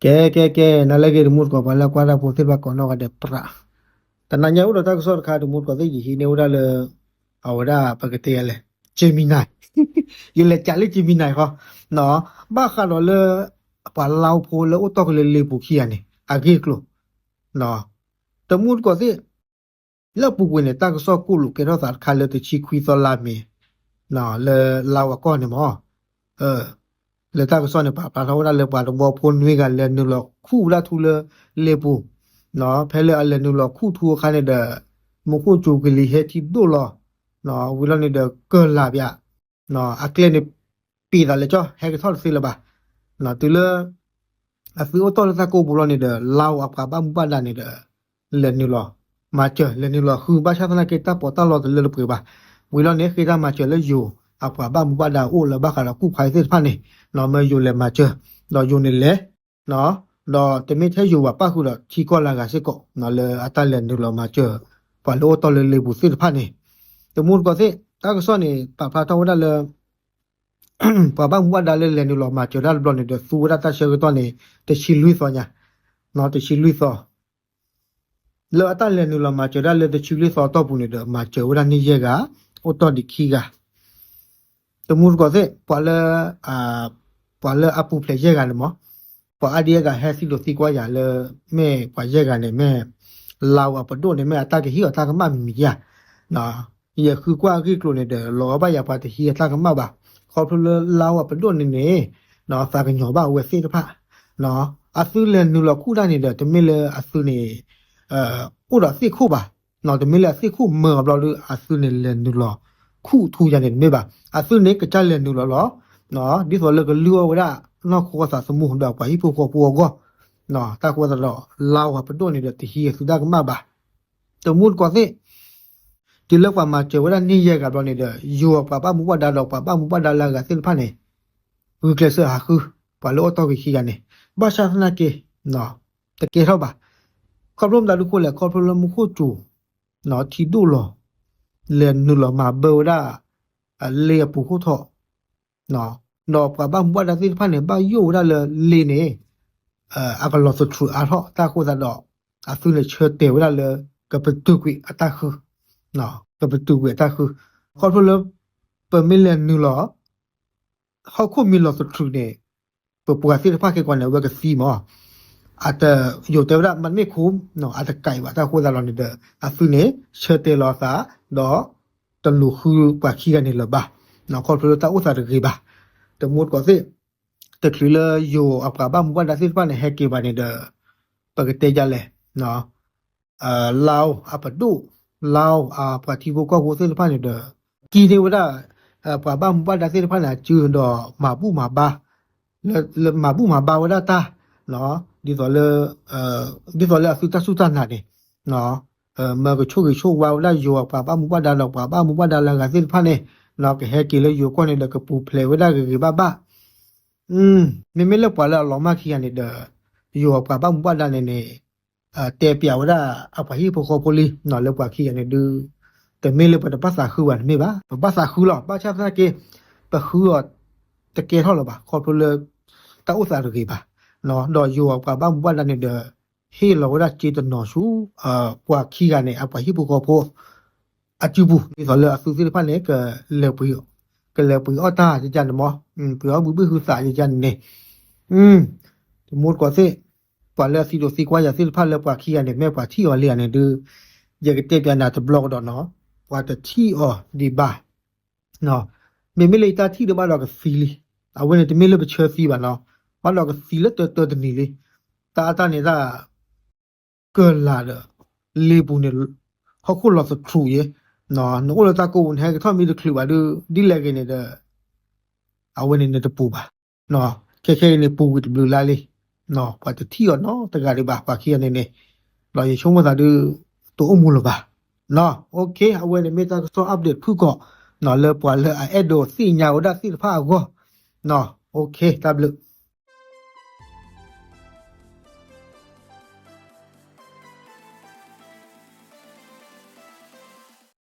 ကဲ ကဲ ကဲ နၤလၢအဂ့ၤ တမူတကိး ပှၤလၢကွၢ်တၢ်ဖိသ့ၣ်တဖၣ်ကိးနီၢ်ဂၤဒဲးပြး, တနၤညါအိၣ်ဒီးတၢ်ကစီၣ်တခါ တမူတကိးသ့ၣ် ယဟံးန့ၢ်ဝဲဒၣ်လၢ အဝဲဒၣ်ပကတဲလဲၣ် Gemini, ယလဲၤကးလၢ Gemini ဃီ, ဘၣ်ဃးဒီးလၢ ပှၤလါအိၣ်ဖိလၢအိၣ်တီၢ်က့ၤလၢလ့ပူၤခံဂၤန့ၣ် အဂ့ၢ်အကျိၤ, တမူတကိးသ့ၣ် လၢအပူၤကွံာ်န့ၣ် တၢ်ကစီၣ်ကိၣ်လိာ်ကဲထီၣ်သးတခါလၢတဆံခွံသီလါမ့ၤ လၢလါဝၤကီၢ်န့ၣ်မ့ၢ် လၢတၢ်ကစီၣ်န့ၣ် ပာ်ဖျါထီၣ်ဝဲဒၣ်လၢပှၤတဝီဖိနွံဂၤလဲၤနုာ်လီၤခူၣ်ဝဲဒၣ်ထူလၢလ့ပူၤ, ဖဲလၢအလဲၤနုာ်လီၤခူၣ်ထူအခါန့ၣ်ဒီး မူခိၣ်စူၤကလံၤဟဲထံဒိၣ်လီၤ, ဝံၤလီၤန့ၣ်ဒီးကၢၢ်လၢ်ပၠး, အကျဲန့ၣ် ပ့ၤသးလၢကၠီ ဟဲကထီၣ်တသ့လၢၤဘၣ်, တုၤလၢ အသုအိၣ်တီၢ်လၢတၢ်ကိၣ်ပူၤလီၤန့ၣ်ဒီး လါအိၣ်အပှၤဘၣ်မူဘၣ်ဒါန့ၣ်ဒီး လဲၤနုာ်လီၤ မၤစၢၤ လဲၤနုာ်လီၤဃု ဘၣ်ဆၣ်သနာ်က့တၢ်ပီးတၢ်လီတလၢတပှဲၤဘၣ်, ဝံၤလီၤန့ၣ် ဃ့တၢ်မၤစၢၤလၢယိၤ အပှၤဘၣ်မူဘၣ်ဒါအိၣ်လၢဘၣ်ဃးဒီးကူၣ်ဖးသ့ၣ်တဖၣ်န့ၣ် မၢယိၤလဲၤမၤစၢၤ, ဒီးယိၤန့ၣ်လဲၤ ဒီးတမ့ၢ်ထဲယိၤဘၣ် ပၣ်ဃုာ်ဒီးထံကီၢ်လၢအဂၤစ့ၢ်ကီး လၢအတၢ်လဲၤနုာ်လီၤမၤစၢၤ ပှၤလၢအိၣ်တီၢ်လၢလ့ပူၤသ့ၣ်တဖၣ်န့ၣ်, တမူတကိးသ့ၣ် တၢ်ကစီၣ်န့ၣ် ပာ်ဖျါထီၣ်ဝဲဒၣ်လၢ ပှၤဘၣ်မူဘၣ်ဒါလၢလဲၤနုာ်လီၤမၤစၢၤတၢ်တဘျီန့ၣ်ဒီး သူဝဲဒၣ်တၢ်ဆၢကတီၢ်န့ၣ် တဆံလွံၢ်သီညါ, တဆံလွံၢ်သီ လၢအတၢ်လဲၤနုာ်လီၤမၤစၢၤဒၣ်လၢတဆံလွံၢ်သီအတီၢ်ပူၤန့ၣ်ဒီး မၤစၢၤဝဲဒၣ်န့ၢ်ယဲၢ်ဂၤ, အိၣ်တီၢ်ဒံးခံဂၤ, တမူတကိးသ့ၣ် ပှၤလၢ ပှၤလၢအပူၤဖျဲးယဲၢ်ဂၤန့ၣ်မ့ၢ် ပှၤအါဒံအါဂၤဟဲသံဒိးသံကွၢ်ယၤလၢ မ့ၢ်ပှၤယဲၢ်ဂၤန့ၣ် မ့ၢ်လါအိၣ်အပဒိၣ်န့ၣ် မ့ၢ်အတၢ်ကဟ့ၣ်အီၤတၢ်ကမၣ်မံၤမံၤဧါ, ယဃုကွၢ်အဂ့ၢ်အကျိၤန့ၣ်ဒီး လီၤအီၤဘၣ်ယၤပှၤတဟံးအတၢ်ကမၣ်ဘၣ်, ခီဖျိလၢလါအိၣ်အပဒိၣ်န့ၣ်န့ၣ် သးကညီၤဘၣ်အဝဲသ့ၣ်တဖၣ်, အသုလဲၤနုာ်လီၤခူၣ်တၢ်န့ၣ်ဒီး တမ့ၢ်လၢအသုန့ၣ် အိၣ်ဒီးသ့ၣ်ခိၣ်ဘၣ်, တမ့ၢ်လၢအသ့ၣ်ခိၣ်မၢအဘျီဒီး အသုန့ၣ်လဲၤနုာ်လီၤခူၣ်ထူယၤန့ၣ်တမ့ၢ်ဘၣ်, အသုန့ၣ်ကစၢ်လဲၤနုာ်လီၤလီၤ, ဒ်သိးလၢကလုၢ်အီၣ်ဝဲဒၣ်နီၢ်ခိအသးသမူဒီးပှၤဟံၣ်ဖိဃီဖိအဂီၢ်, တၢ်ဃိသတးဒီး လါအိၣ်အပဒိၣ်န့ၣ်ဒီး တဟံးအသုတၢ်ကမၣ်ဘၣ်, တမူတကိးသ့ၣ် တုၤလၢပှၤမၤစၢၤဝဲဒၣ်န့ၢ်ယဲၢ်ဂၤဘျီန့ၣ်ဒီး ယိၤအပှၤဘၣ်မူဘၣ်ဒါဒီးပှၤဘၣ်မူဘၣ်ဒါလၢအဂၤသ့ၣ်တဖၣ်န့ၣ် ဂုာ်ကျဲးစၢးဟးဃု ပှၤလၢအိၣ်တီၢ်က့ၤခံဂၤန့ၣ် ဘၣ်ဆၣ်သနာ်က့ တကဲထီၣ်ဘၣ်, ခီဖျိမတၤဒုဃိလဲၣ် ခီဖျိလၢမူခိၣ်စူၤ ထံဒိၣ်လီၤ လဲၤနုာ်လီၤမၤဘၢဝဲဒၣ် လ့အပူၤခိၣ်ထီၣ် ဒီးပှၤဘၣ်မူဘၣ်ဒါသ့ၣ်တဖၣ်န့ၣ် ဘၣ်ယိၣ်ဝဲဒၣ်လၢလ့န့ၣ် အကလီၤသထြူးအါထီၣ်တၢ်ဃိသတးဒီး အသုန့ၣ်ဆၢတဲာ်ဝဲဒၣ်လၢ ကပတုာ်ကွံာ်အတၢ်ဃု, ကပတုာ်ကွံာ်အတၢ်ဃု, ခီဖျိလၢ ပမ့ၢ်လဲၤနုာ်လီၤ ဟီၣ်ခိၣ်မ့ၢ်လီၤသထြူးန့ၣ် ပပှၤသ့ၣ်တဖၣ်ခဲကိာ်န့ၣ် အဝဲကသံမး, အတယိၤတဲဝဲဒၣ် မ့ၢ်ခိၣ် အတကဲဘၣ်တၢ်ဃိသတးလီၤန့ၣ်ဒီး အသုန့ၣ် ဆၢတဲာ်လီၤအသး ဒီး တလိၣ်ဃုပှၤခံဂၤန့ၣ်လၢၤဘၣ်, ခီဖျိလၢတၢ်အိၣ်သးတဂ့ၤဘၣ်, တမူတကိးသ့ၣ် တချုးလၢယိၤအပှၤဘၣ်မူဘၣ်ဒါသ့ၣ်တဖၣ်န့ၣ် ဟဲက့ၤဘၣ်န့ၣ်ဒီး ပကတဲဒ်လဲၣ် လါအိၣ်အပဒိၣ် လါအိၣ်အပှၤထံဖိကီၢ်ဖိသ့ၣ်တဖၣ်န့ၣ်ဒီး ကံန့ၢ်ဝဲဒၣ် ပှၤဘၣ်မူဘၣ်ဒါသ့ၣ်တဖၣ်န့ၣ် အစုဒီးမၤဘူၣ်မၤဘါ လၢမၤဘူၣ်မၤဘါဝဲဒၣ်တၢ် ဒ်သိးလၢ ဒ်သိးလၢအသုတၢ်စူၢ်တၢ်နာ်န့ၣ် မၢကဆိၣ်ဂ့ၤဆိၣ်ဝါဝဲဒၣ်ယိၤအပှၤဘၣ်မူဘၣ်ဒါဒီးပှၤဘၣ်မူဘၣ်ဒါလၢအဂၤသ့ၣ်တဖၣ်န့ၣ် ကဟဲက့ၤလၢယိၤကီၢ်န့ၣ်ဒီးကပူၤဖျဲးဝဲဒၣ်ဂ့ၤဂ့ၤဘၣ်ဘၣ် မ့မ့ၢ်လၢပှၤလၢအလီၤမၢ်ခံဂၤန့ၣ်ဒီး ယိၤအပှၤဘၣ်မူဘၣ်ဒါန့ၣ်န့ၣ် တဲပျးဝဲဒၣ်အပှၤဟံၣ်ဖိဃီဖိလံ လၢပှၤခံဂၤန့ၣ်ဒုး တမ့ၢ်လၢပတဘၣ်သးဃုဘၣ်တမ့ၢ်ဘၣ် ပဘၣ်သးဃုလီၤ ဘၣ်ဆၣ်သနာ်က့ ပဃုအီၤ တကဲထီၣ်လၢၤဘၣ် ခီဖျိလၢ တၢ်အိၣ်သးတဂ့ၤဘၣ် ဒီးယိၤအပှၤဘၣ်မူဘၣ်ဒါန့ၣ်ဒီး ဟ့ၣ်လီၤဝဲဒၣ်စ့တနီၤဆူ ပှၤခံဂၤန့ၣ် အပှၤဟံၣ်ဖိဃီဖိ အစုပူၤ ဒ်သိးလၢအသုသ့ၣ်တဖၣ်န့ၣ် ကလဲၤပှ့ၤ ကလဲၤပှ့ၤအီၣ်တၢ်ယယၤန့ၣ်မး ပှ့ၤအီၣ်ဘုဘ့ၣ်ဟုသးယယၤန့ၣ်န့ၣ် တမူတကိးသ့ၣ် ပှၤလၢအသံဒိးသံကွၢ်ယၤသ့ၣ်တဖၣ်လၢပှၤခံဂၤန့ၣ် မ့ၢ်ပှၤထံၣ်အီၤလံဧါန့ၣ်ဒုး ယကတဲပျးနၤတဘျီကဒီးနီၤ ပှၤတထံၣ်အီၤဒံးဘၣ် မ့မ့ၢ်လၢယတၢ်ထံၣ်ဒီးဘၣ်ဒီးကသံလံ အဝဲန့ၣ်တမ့ၢ်လၢပဆၢသံဘၣ်နီၤ ဘၣ်ဒီးကသံလၢတၢတၢတနံၤလံ တၢ်အတၢ်န့ၣ်တၢ် ကၢၢ်လၢ်ဒီး လ့ပူၤန့ၣ် ဟီၣ်ခိၣ်လီၤသထြူးယဲ နအိၣ်လၢတၢ်ကိၢ်ပူၤ နဟဲကထီၣ်မ့ၢ်တချုးဘၣ်ဒီး ဒ်လဲၣ်ဂ့ၤန့ၣ်ဒီး အဝဲန့ၣ်နတပူၤဘၣ် ခဲခဲအံၤန့ၣ် ပူၤကွံာ်တဘျုးလါလံ ပှၤတထံၣ်အီၤနီတဂၤဒံးဘၣ် ပှၤခံဂၤန့ၣ်န့ၣ် ဒီးယဆိကမိၣ်သးဒုး တအိၣ်မူလၢၤဘၣ် အဝဲန့ၣ်မ့ၢ်တၢ်ကစီၣ် update ဖုၣ်ကိာ် လၢပှၤလၢအအဲၣ်ဒိးသ့ၣ်ညါဝဲဒၣ်သ့ၣ်တဖၣ်အဂီၢ် တၢ်ဘျုး